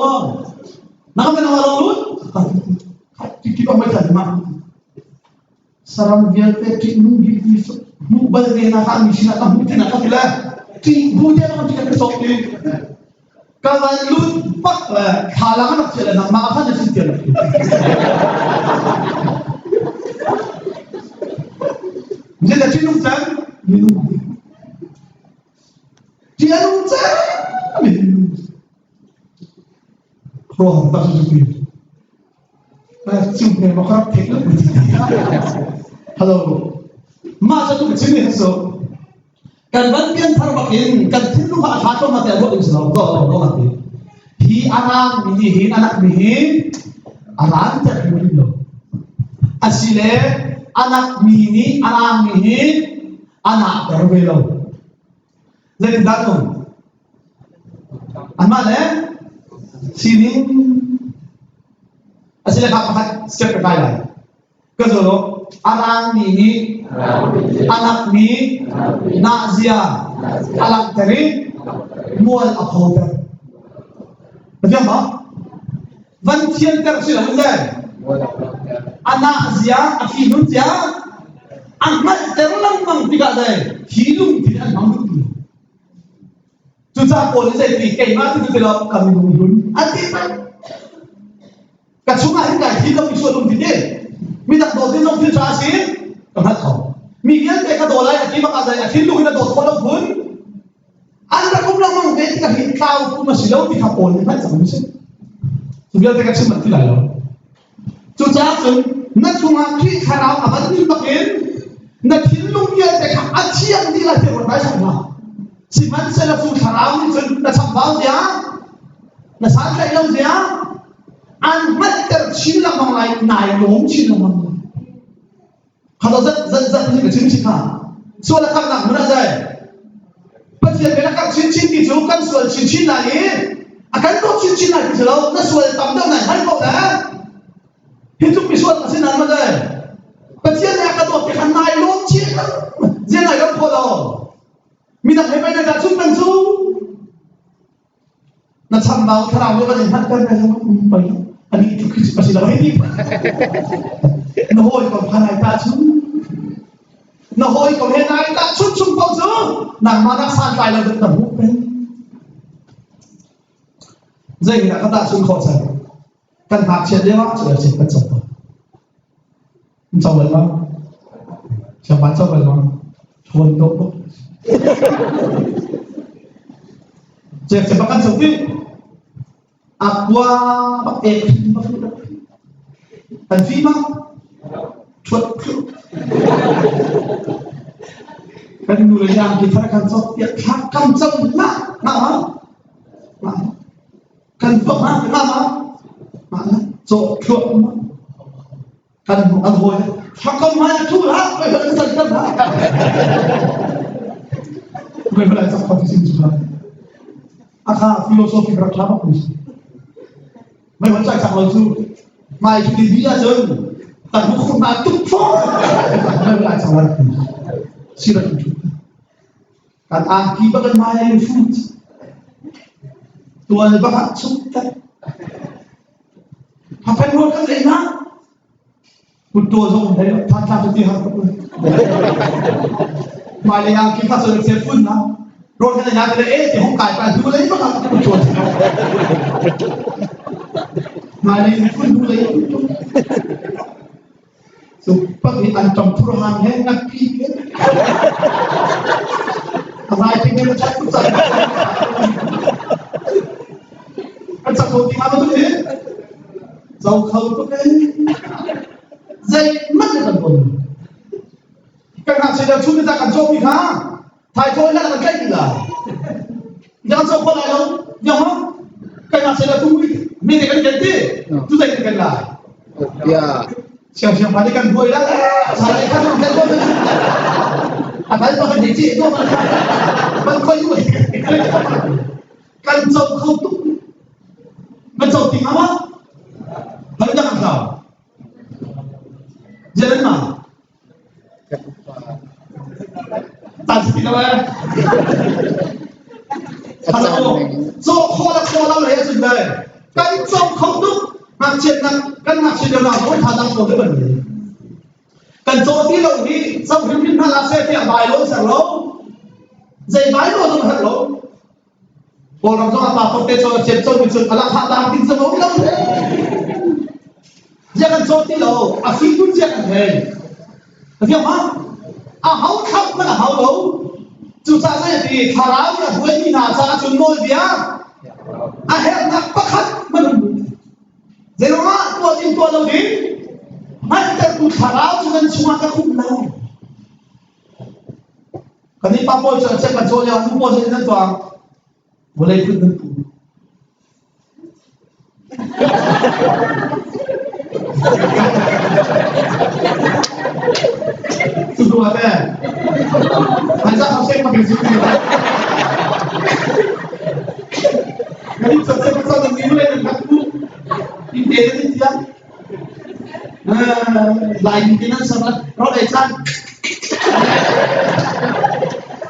[SPEAKER 1] Nang me nang lo lut. Ti ti pa mai than ma. Saram vialte ṭihnung bik mi hmuh bal ve na ka mi sinah ka hmuh tina ka ti le ṭih bu te ka ṭih ka sok ti. Ka van lut bak le thlalang an rak chiah le nangmah khan na sin tial Ni la thinlung cang minung Tianung cang minung Khuang tak su ti Cung ne ma kharap thek la Hello Ma cha tu ka chim ni so Kan van pianthar bak in kan thinlung ah a ṭha tlawm te ruah ding si lo do do do ti. Hi a rang mi nih hin anak mi hi a ran ter hrim lo. Asile anak mi nih a rang mi hi a nahter ve lo. Zeitindah um? Anmah le sining asile kha pakhat step ka kai lai. Ka zul a rangmi nih a lakmi nahzia a langhter i mual a photer. Pathian maw? Van thianter si lo le a nahzia a fihnun zia a hngalhter lengmang tikah le hi lungthin an hmang duh ti lo. Cucaah Paul nih zei ti keimah ti ti lo ka minung hlun an ti peng. Ka chungah hin kai thil lo mi sual um ti ti. Midang dawt ding zong thil ṭha a si. Ka hngalh kho. Mi vialte ka daw lai a ti bak ah a thinlung in a dawt khawh lo phun. An rak um lengmang ve ti ka hi tlau kum a si lo ti kha Paul nih hngalh cang mi si. Cu vialte ka chim ti lai lo. Cucaah cun na chungah Khrih thlarau a van nih bakin na thinlung vialte kha a thiang dih lai ti ruat lai hlah hna. Sihmanhsehlaw cu thlarau nih cun na chambau zia, na santlaih lo zia, an hngalhter chin lengmang lai, nai lawm chin lengmang lai. Kha zat zat zat nih ka chim si kha. Sual a karhnak hmun ah zai. Pathian bia a karh chinchin ti cu kan sual chinchin lai i a kan dawt chinchin lai ti si lo, na sual tam deuh nai hngal ko le. Hi tluk misual ka si nan ma zai. Pathian nih a ka dawt ti kha nai lawm chin zia nai lawm kho lo. Midang he pei na tahchunh peng cu na chambau thlarau nih van in hngalhter ve zong um pei ani tluk khi cu ka si lo hei ti na hawikom kha nai tahchun na hawikom he nai tahchun chung paoh cu nangmah nak santlai lo deuh na hmuh peng zeitindah ka tahchun khawh cang kan ngakchiat lio ah cu kan cam tawn co bal ma? Siangpa co bal ma? Ṭhawn dawh tuk. Cek cek bak kan co ti. A kua bak ek bak kan fi ma? Ṭhuat thlu. Kan nu le yang ki thar kan cawk piak thla kam co na na ma? Ma. Kan tuah ma? Ma ma? Ma na. Cawk thluak ma? Kan an hawi thakam hai thu ha kai kan san kan ha kai bala chak pa sin chu akha philosophy rak tha bak ni mai hon chai chak lo chu mai chu ti bi a chun tan hu khun na tuk pho mai bala chak la si ra chu kan angki ba kan mai in food tual ba chuk ta Haphen rual kan ei na. Kutto zong hei than tla ti har tuk. Mai le yang ki kha so se fun na. Rol kan ya le e ti hong kai pa du le ba ka kutto. Mai le fun du le. So pak hi an tam phur hang he nak pi ke. Amai ti ne chat ku chan. An sak ko ti ma tu ni. Zau khau tu ke. Zai man le kan bon. Kan hak se da chu ni ta kan chok mi kha. Thai ko la kan kai la. Yang chok ko lai lo. Yang ha. Kan hak se da tu mi ne kan kan ti. Tu zai kan lai.
[SPEAKER 2] Ya.
[SPEAKER 1] siang siang pa kan buai lah salah kan kan ko atal pa kan chi ko man ko yu kan chau kho tu man chau ting ama hal jangan kau jalan ma ta si lo eh Hello. So kho la kho la le chun le. Kan chau kho tuk ngakchiat nak kan ngakchiat lio na ko tha dang ko te ban ni. Kan caw ti lo hi zo hrimhrim hna la se tiah bai lo ser lo. Zei bai lo zong herh lo. Kawlram zong ah pastor te caw cep caw mi cun ala kha tang tin zong lo le. Zia kan caw ti lo a fi tun zia kan thei. Fiang ma? A hau thlap man a hau lo. Cucaah zei ti thlarau nih a hruaimi hna caah cun nawlbia a herhnak pakhat man um. Zeiruangah tuah ding tuah lo ding hngalhtertu thlarau cu nan chungah ka khumh lai. Kan nih pa pawl cu a cep a caw lio nu pawl cu nan tuah vawlei phun nan pu. Cu tu ah teh Haiza hau sek ma kan si ti. Kan sa sek sa nan ni le nan khat ku. In te nan tia. Lai ni te nan sa ro dai chan.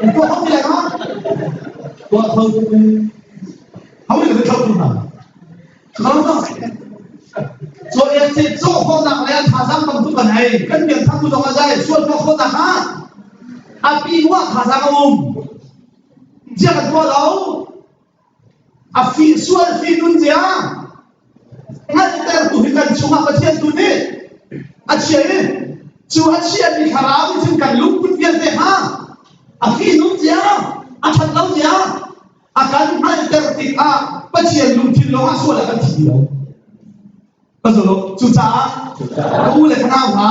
[SPEAKER 1] In ko hom le ma. Ko thau Ho nih kan thlauh tu hna? Caw ek ce caw khawhnak le thazaang tam tuk kan hei. Kan piangthar tu zong a zai sual tuah khawhnak ha. A pi hnu ah thazaang a um. Zia kan tuah lo. A fi sual fi nun zia. Hngalhter tu hi kan chungah Pathian tu nih a chia i cu a chiami thlarau nih cun kan lungput vialte kha a fi nun zia, a ṭhat lo zia, a kan hngalhter tikah Pathian lungthin lawngah sual a kan thi lo. Ka zul Cucaah ka u le ka nau hna,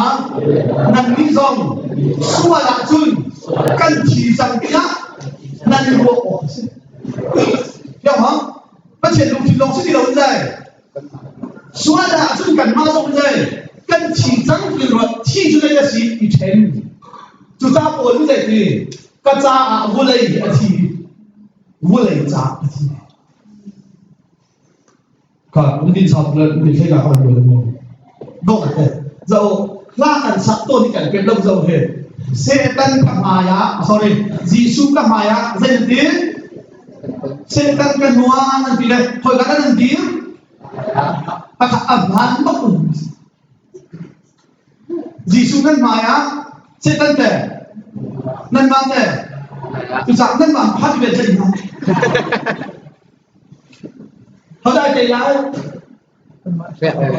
[SPEAKER 1] nannih zong sual ahcun kan thi cang tiah nan i ruah awk a si. Fiang ma? Pathian lungthin lawng si ti lo in zai. Sual ahcun kanmah zong zai kan thi cang ti ruat thi cu zei a si i ṭhen. Cucaah Paul nih zei ti ka caah vulei hi a thi vulei caah a thi ka din sa le din hlei ka kan lo mo do te zo hla kan sak to ni kan pet lo zo he Satan ka hmai ah sorry Jesuh ka hmai ah zei ti Satan ka nuan an ti le khoi ka nan dir pakhat a van bak um Jesuh nan hmai ah Satan te nanmah te cucaah nanmah phat ve tlaih hna. Hodai te lai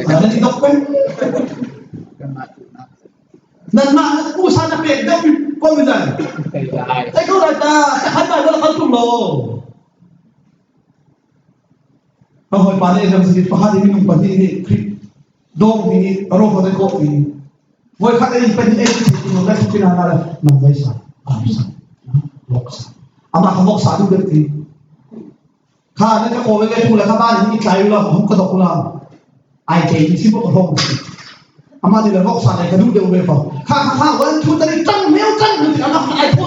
[SPEAKER 1] nan i dok peng. Nanmah usa na pek deuh mi ko mi zai. Tei ko lai ta, ta khan bai wala khal tung lo. Ka hawipa nih ram si pakhat i minung pahnih nih Khrih dawng mi nih ro ko ko ti. Voi khat ei pahnih ei ti ti nong lai ti na na nang vai sa. Sa. Vok sa. Ama ka vok sa du deuh ti. Kha na ka kawl le tu la ka ba ni tlai la hum ka dok la. Ai ke ni si bo ka hong. Ama ti la vok sa le ka du deuh ve fa. Kha kha kha one two three tang meu tang nu ti ama ai phu.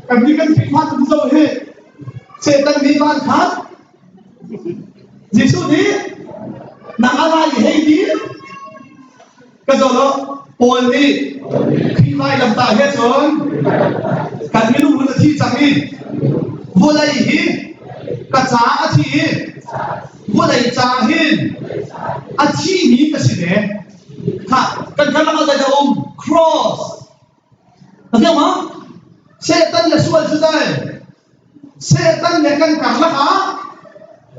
[SPEAKER 1] Kan ni kan Khrihfa kan zo hi Satan nih van khat Jesuh nih nang a lai hei ti ka zo lo Paul nih Khrih vailamtah he cun kan minung hun a thi cang i vawlei hi ka ca a thi i vawlei ca hin a thimi ka si ve kha kan karlak ah zeidah um cross a fiang ma Satan le sual cu dai Satan le kan karlak ah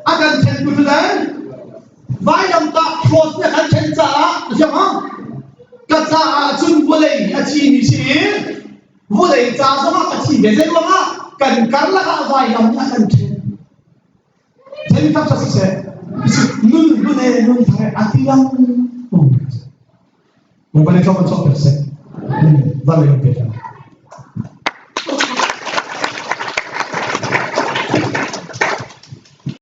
[SPEAKER 1] a kan thentu cu dai vailamtah cross nih a kan then caah a fiang ma ka caah cun vawlei a thimi si i vawlei ca zongah ka thi ve zei ruangah kan karlak ah vailam nih a kan then Then tak siseh nun nun e nun thar a ti lang Bawipa nih tlawm an cawk seh. Van le pe.